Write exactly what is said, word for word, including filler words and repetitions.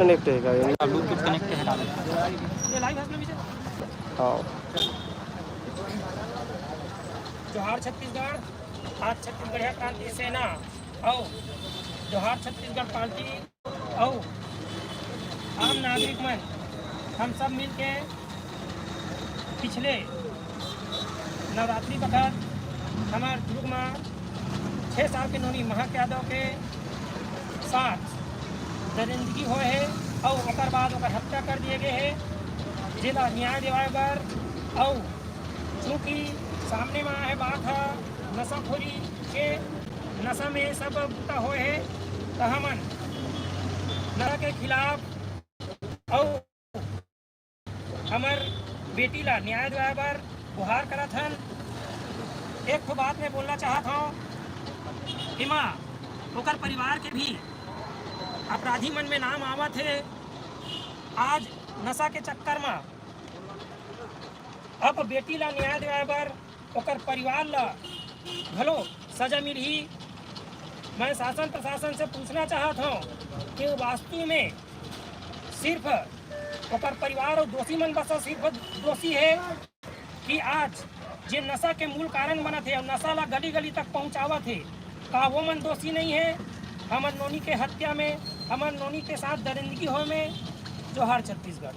Connect हे का? Bluetooth connect हे डाले। हाँ। जोहार छत्तीसगढ़, आज छत्तीसगढ़िया क्रांति सेना अउ जोहार छत्तीसगढ़ पार्टी अउ आम नागरिक मन, हम सब मिलके पिछले नवरात्रि बखत हमर दुर्ग म छः साल के नोनी महक यादव के साथ दरिंदगी होए हे अउ ओकर बाद ओकर हत्या कर दिए गए हे, जेला न्याय दिवाए बर। अउ चूंकि सामने म आए हे बात ह नशाखोरी के, नशा में सब बुता होए हे, त हमन नशा के खिलाफ अउ हमर बेटी ला न्याय दिवाए बर गुहार करत हन। एक ठो बात मैं बोलना चाहत हूँ, एमा ओकर परिवार के भी अपराधी मन में नाम आवत हे। आज नशा के चक्कर म अब बेटी ला न्याय दिवाए बर ओकर परिवार ला घलो सजा मिलही। मैं शासन प्रशासन से पूछना चाहत हूँ कि वास्तव में सिर्फ ओकर परिवार अउ दोषी मन बस सिर्फ दोषी हे कि आज जे नशा के मूल कारण बनत हे अउ नशा ला गली गली तक पहुँचावत हे, का वो मन दोषी नहीं हे हमर नोनी के हत्या में, हमर नोनी के साथ दरिंदगी होए में? जोहार छत्तीसगढ़।